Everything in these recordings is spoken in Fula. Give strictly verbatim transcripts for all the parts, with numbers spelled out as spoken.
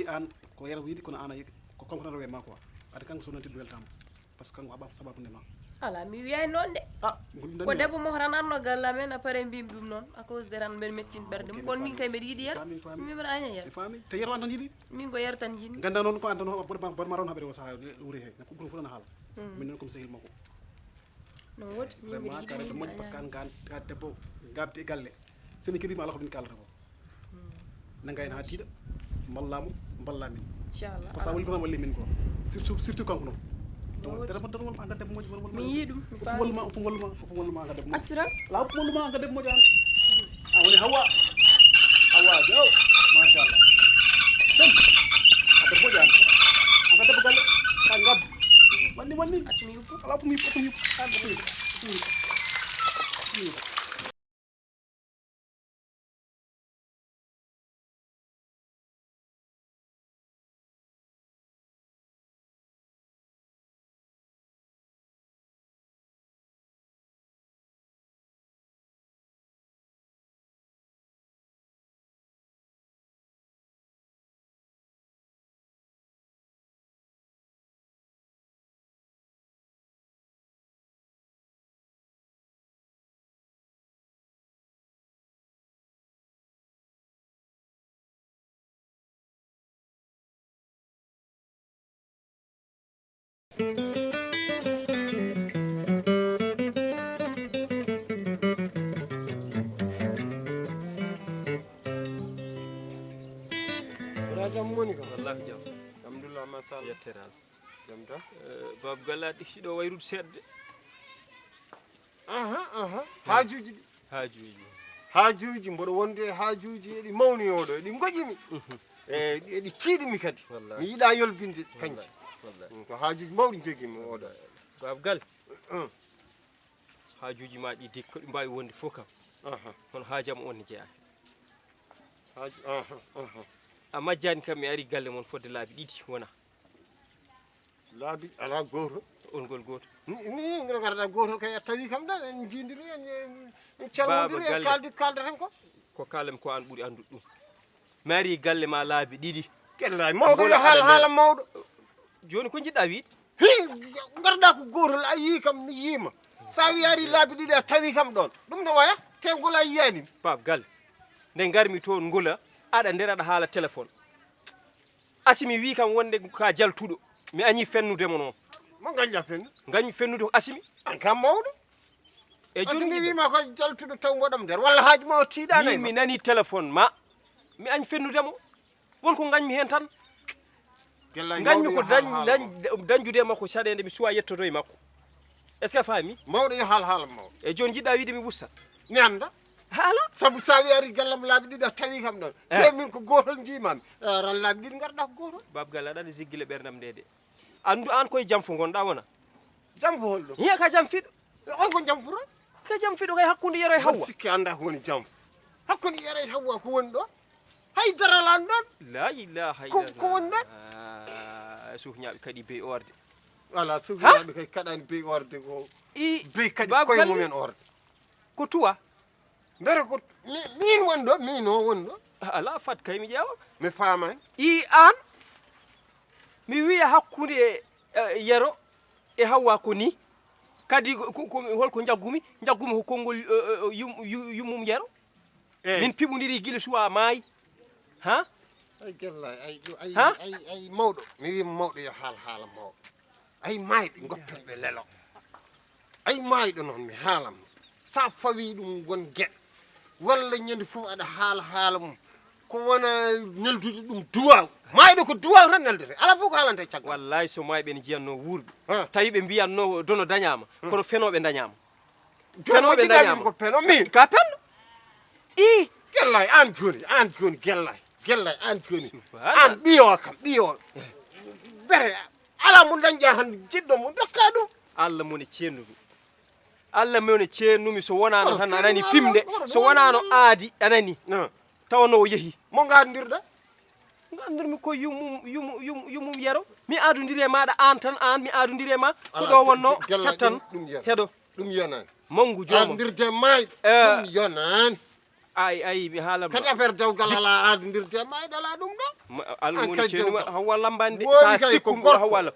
wi an ko yero wiɗi kono an a yiɗi ko kanko tan rewe ma quoi. Adi kanko sonanti weltama. Parce que kanko aɓa sababu nde ma. Ala, mi wiyani noon de. Ah, ko debbo mo tan arno galle amen, après mbimi ɗum noon à cause de tan mbeɗa mettin ɓerde mum. Kono min kay mbeɗa yiɗi yero. Min mbeɗa aña yero. Mi faami. Te yero an tan yiɗi? Min ko yero tan jiɗmi. Ganda noon ko an tan hoɓa boɗma boɗma ron haɓere o saha wuri he. Ko ɗum fof na haala. Min noon comme sehil makko. No woti min mbeɗa yiɗi. Vraiment ka debbo moƴƴo parce que an ka debbo gabde e galle. Seni keɓima ala ko min kalata ko. Nanga en ha tiiɗa, mballamo, mballa min. Inchallah. Parce que woni tan walli min ko. Surtout surtout kanko noon. Dara dara wal anga debbo moƴƴo wal wal. Mi yiɗum, mi faami. Walluma, ko walluma, ko walluma anga debbo moƴƴo. Accu tan. La ko walluma anga debbo moƴƴo an. A woni Hawa. Hawa jaw. Machallah. Dum. Anga debbo moƴƴo an. Anga debbo galle. Ka ngab. Wanni wanni. Accu mi yuppu. Ala ko mi yuppu, ko mi yuppu. Ka ko mi yuppu. Wona jam woni kam? Wallahi jam. Alhamdulillah, machallah. Yettere Allah. Jam tan? Eh, Baaba Galle, a ɗifti ɗo wayrude seeɗa de. Aha, aha. Haajuuji ɗi. Haajuuji. Haajuuji, mboɗo wondi e haajuuji, eɗi mawni oɗo, eɗi ngoƴimi. Mhm. E, eɗi tiiɗimi kadi. Wallahi. Mi yiɗa yolbinde kanji. Wallahi. Mm, ko haajuuji mawɗi njogimi oɗo. Baaba Galle. Mm. Haajuuji ma ɗi de, ko ɗi mbaawi wonde fof kam. Aha. Kono haaju am on ne jeyaa. Haaju, aha, aha. A majjaani kam, mi ari galle mon fodde laabi ɗiɗi wona. Laabi alaa gooto. On ngol gooto. Ni, ni, ngol ngarɗaa gooto kay a tawi kam ɗon, en njiidiri, en, en, en calmondiri, en kaaldi, kaaldaten ko. Ko kaalam ko aan ɓuri anndude ɗum. Mi ari galle ma laabi ɗiɗi. Kella, mawɗo yo haal haala mawɗo. Jooni ko njiɗɗaa wiide? Hi, ngarɗaa ko gootol, a yii kam, mi yiima. So a wi ari laabi ɗiɗi, a tawi kam ɗon. Ɗum no waya, te ngol a yiyaani. Baaba galle. Nde ngarmi toon ngula, aɗa nder aɗa haala téléphone. Asimi wi kam wonde ka jaltuɗo. Mi añi fennude mo noon. Mo ngañɗaa fennude? Ngañmi fennude ko Asimi. An kam mawɗo. E jooni Asimi wi ma ko jaltuɗo taw mboɗam nder. Walla haaju ma o tiiɗaani ma? Min mi nani téléphone ma. Mi añ fennude mo. Won ko ngañmi heen tan. Ngañmi ko dañ-, dañ-, dañjude e makko caɗeende mi suwa yettodo e makko. Est-ce que a faami? Mawɗo yo haal haala mawɗo. E jooni njiɗɗaa wiide mi wussa? Mi annda. Haala? Sabu so a wi ari gallam laabi ɗiɗi a tawi kam ɗon. Eh. Te min ko gootol njiimami. Eh, ran laabi ɗiɗi ngarɗaa ko gootol. Baaba galle aɗa anndi ziggile ɓerdam nde de. Anndu aan koye jamfo ngonɗaa wona? Jamfo holɗo? Hiya ka jamfiɗo. E on ko jamfo ran? Ka jamfiɗo kay hakkunde Yero e Hawwa. Sikki annda ko woni jamfo. Hakkunde Yero e Hawwa ko woni ɗo? Hay dara lan ɗon. La ilaha illallah. Ko woni ɗon? Ah, suuhñaaɓe kadi bey orde. Wala suuhñaaɓe kay kaɗani bey orde ko. I bey kadi koye mumen orde. Ko tuwa. Mbere ko mi-, min woni ɗo, min o woni ɗo. Ala fat kay mi ƴeewa. Mi faamani. I aan, mi wiya hakkunde, eh, Yero e Hawwa ko ni. Kadi ko, ko, ko, holko njaggumi? Njaggumi ko konngol, eh, eh, yum-, yu-, yummum Yero. Eh. Min piɓondiri gila suwa maayi. Ha? Ay, gella, ay, ɗo, ay, ha? Ay, ay, mawɗo. Mi wi mawɗo yo haal haala mawɗo. Ay, maayɓe ngoppen ɓe lelo. Ay, maayɗo noon, mi haalam. Sa fawi ɗum won geɗe. Walla ñande fof aɗa haala haala mum. Ko wona neldude ɗum duwaaw. Maayɗo ko duwaaw tan neldete. Ala fof ko haalanta e caggal. Wallahi, so maayɓe ne njiyatno wuurɓe. Ha. Tawi ɓe mbiyatno dono dañaama. Hmm. Kono fenooɓe dañaama. Fenooɓe dañaama. Ko peno min. Ka penno. I. Gellay, aan jooni, aan jooni, gellay. Gellay, aan jooni. Subhanallah. Aan ɓiyo kam, ɓiyo. Bere, ala mo dañƴa tan jiɗɗo mo dokka ɗum. Allah mo ne ceennumi. Allah mo ne ceennumi so wonaano tan a nani fimde, so wonaano aadi a nani. Ah. Tawa no o yehi. Mo ngaandirɗa? Ngaandirmi ko yumum, yumum, yumum, yumum Yero. Mi aadondiri e maaɗa aan tan, aan mi aadondiri e ma. Ko ɗo wonno tan. Heɗo. Ɗum yonaani. Manngu joomam. Aadondirde e maayɓe. Eh. Ɗum yonaani. Ay, ay, mi haalam. Kadi affaire dewgal alaa aadondirde e maayɗo alaa ɗum ɗo. Almuni ceenu Hawwa lambande. Sa sikku mbo Hawwa la.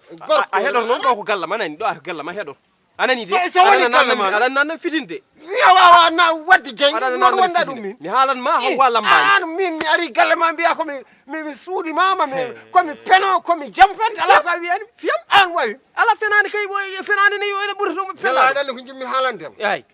A heɗor noon ɗo ko galla ma nani, ɗo a galla ma heɗor. A nanii de? So- so woni Aɗa nanna- galle ma. Aɗa nanna fitinde. Wiya wawa na wadde jeyi. Aɗa noon nanna wonda ɗum fitinde. Min. Mi haalan ma Hawa Lambaani. An min mi ari galle ma mbiya ko mi mi mi suuɗi mama mi ko mi peno ko mi jampante ala ko a wiyani. Fiyam? An wawi. Ala fenaande kay, fenaande ne yo ene ɓuri to mo fenaande. Aɗa anndi ko jimmi haalande ma. Ay.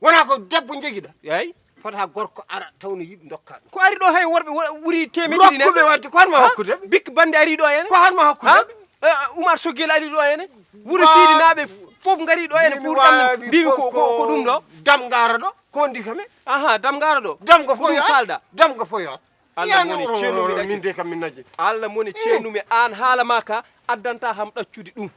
Wona ko debbo jogiɗa. Ay. Fota gorko ara taw no yiɗi dokka ɗum. Ko ari ɗo hay worɓe wo- ɓuri teemedde ɗiɗi. Rokkuɓe wadde ko honma hokkude ɓe? Bik bande ari ɗo hene. Ko honma hokkude ɓe? Umar Sogel ari ɗo hene. Wuro Siidi naaɓe fof ngari ɗo hene pour ɗam mbimi ko ko ɗum ɗo. Dam ngara ɗo ko ndi kame. Aha, dam ngara ɗo. Dam ko fof kalda. Dam ko fof. Allah mo ne ceerno mi min de kam min najji. Allah mo ne ceerno mi an haala ma ka addanta ham ɗaccude ɗum.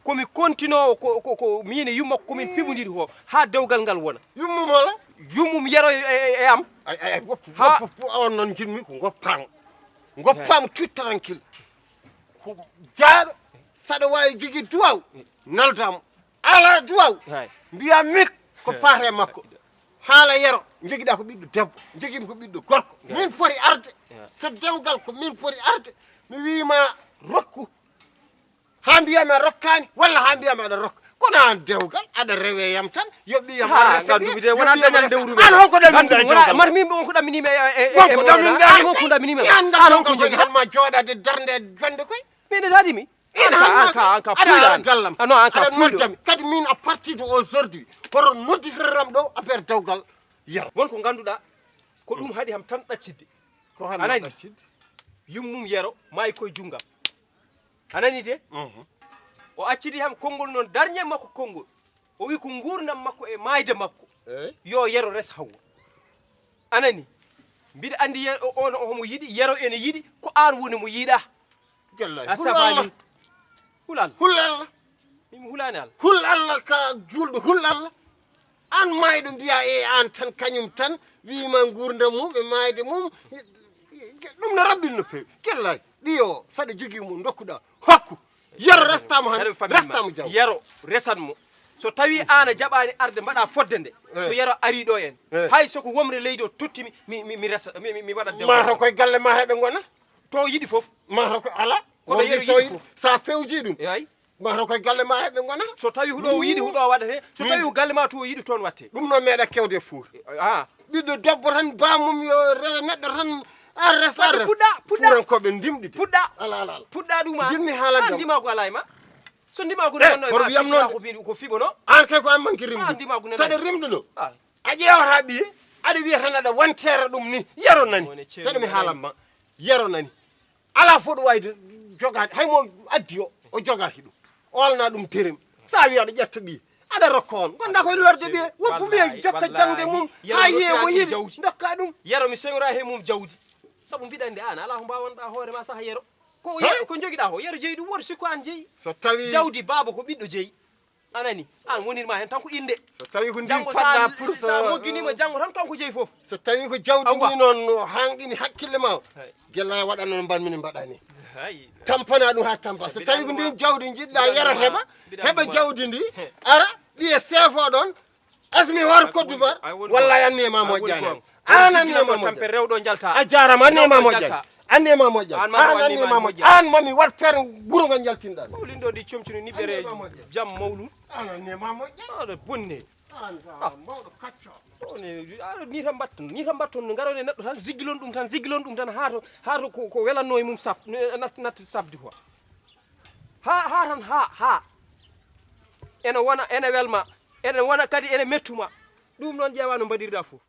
Komi kontinoowo ko ko ko miin e yumma ko min piɓondiri ko haa dewgal ngal wona. Yummum hola? Yummum yero e, e, e am. Ay ay ay woppu Ha- woppu pu- on noon jinmi ko goppam. Goppam tout tranquille. Ko jaaɗo saɗa waawi jigi duwaw naldam. Ala duwaw Hay. Mbiya mik ko faate makko. Haala yero jogiɗa ko ɓiɗɗo debbo jogimi ko ɓiɗɗo gorko. Min foti arde. So dewgal ko min foti arde mi wiima rokku. Ha mbiyami a rokkani walla ha mbiyami aɗa rokka kono an dewgal aɗa rewe yam tan yo ɓiyam Ha, arrese ngal ɓiye duɓi de, yo wona ɓiyam dañal arrese dewruɓe. An hoko ɗaminɗa e Ngal duɓi wona- dewgal mar min on ko ɗaminima e e e- Wonko e- ɗaminɗa an hoko ɗaminima. An ngal An dewgal hoko jogi woni hanma jooɗade darde fande koye. Min e daɗimi. Ina An ka- hanma an ka- an ka aɗa puyɗa ara an. Gallam Ano an ka aɗa puyɗo. Noddami kadi min à partir de aujourd'hui hoto nodditiram ɗo affaire dewgal yero. Won ko ganduɗa ko ɗum haɗi ham tan ɗaccidde. Ko hanma Anani? Ɗaccidde. Yummum yero maayi koye junngam. A nanii de? O accidi ham konngol noon darñe makko konngol. O wi ko nguurndam makko e maayde makko. Yo yero res Hawwa. A nanii? Mbiɗa anndi on homo yiɗi, yero ene yiɗi, ko aan woni mo yiɗaa. A safaani. Hul Allah. Hul Allah. Min mi hulaani Allah. Hul Allah ka juulɗo, hul Allah. Aan maayɗo mbiyaa e aan tan, kañum tan, wiima nguurndam mum e maayde mum. Ɗum no rabbini no feewi. Gellaay, ɗiyo o, saɗa jogii mo ndokkuɗaa, hokku. Yero restaama hannde, restaama jam. Yero resan mo. So tawii aan a jaɓaani arde mbaɗaa fodde nde, so yero arii ɗo en, hay so ko womre leydi o tottimi, mi, mi, mi resa, mi, mi, mi waɗat dewgal. Mataw koye galle ma heɓe ngona? To yiɗi fof. Mataw ko alaa. Kono yero yiɗi fof. Sa fewjii ɗum. Eey. Mataw koye galle ma heɓe ngona? So tawii huɗo o yiɗi huɗo o waɗate, so tawii ko galle ma to o yiɗi toon waɗte. Ɗum no meeɗa kewde e Fuuta. Ah. Ɓiɗɗo debbo tan, baamum yo rewe neɗɗo tan, a res, a res. Puɗɗa, puɗɗa. Fuurankooɓe ndimɗi de. Puɗɗa. Ala, ala, ala. Puɗɗa ɗum a. Jinmi haalande. An ndimaagu alaa e ma. So ndimaagu ne wonno e ma, ko fiɓono. An kay ko an manki rimɗude. An ndimaagu ne. Saɗa rimɗuno. A ƴeewata ɓiye, aɗa wiya tan aɗa wanteera ɗum ni. Yero nani. Saɗa mi haalan ma. Yero nani. Alaa fof ɗo waawde jogaade, hay mo addi o, o jogaaki ɗum. O alana ɗum derem. So a wii aɗa ƴetta ɓiye, aɗa rokka on. Ngonɗaa koye lorde ɓiye, woppu ɓiye jokka jaŋde mum, haa yiye mo yiɗi, ndokka ɗum. Yero mi soñora he mum jawdi. Sabu mbiɗa anndi aan, alaa ko mbaawanɗaa hoore ma saha yero. Ko yero, ko njogiɗaa ko, yero jeyi ɗum, woto sikku aan jeyi. So tawi jawdi baaba ko ɓiɗɗo jeyi. A nanii? Aan wonirma heen tan ko innde. So tawi ko ndin janngo paɗɗa sa, pour sa so mogginiima janngo tan kanko jeyi fof. So tawi ko jawdi Awa. Ndi noon no hanɗini hakkille ma. Hay. Gella waɗa noon mban mini mbaɗani. Hay. Tampana ɗum haa tampa. So tawi ko ndin jawdi njiɗɗa yero heɓa, heɓa jawdi ndi, ara, ɗiye seefo ɗon, asmi hoore koddu mar, wallay anniye ma moƴƴani. An anniye ma moƴƴani. Rewɗo jalta. A jaarama, anniye ma moƴƴani. Anniye ma moƴƴani. An ma An anniye ma moƴƴani. An mami wat feere guro ngo jaltinɗa. Mawlindo ɗi comci no niɓɓere jam mawlud. An anniye ma moƴƴani. Aɗa bonne. An mawɗo kacco. Ni tan mbatton, ni tan mbatton, no ngaron e neɗɗo tan, ziggilon ɗum tan, ziggilon ɗum tan, haa to, haa to ko, ko welanno e mum saf, nat, nat safdi quoi. Haa, haa tan, haa, haa. Ene wona, ene welma, ene wona kadi ene mettuma. Ɗum noon ƴeewa no mbaɗirɗa fof.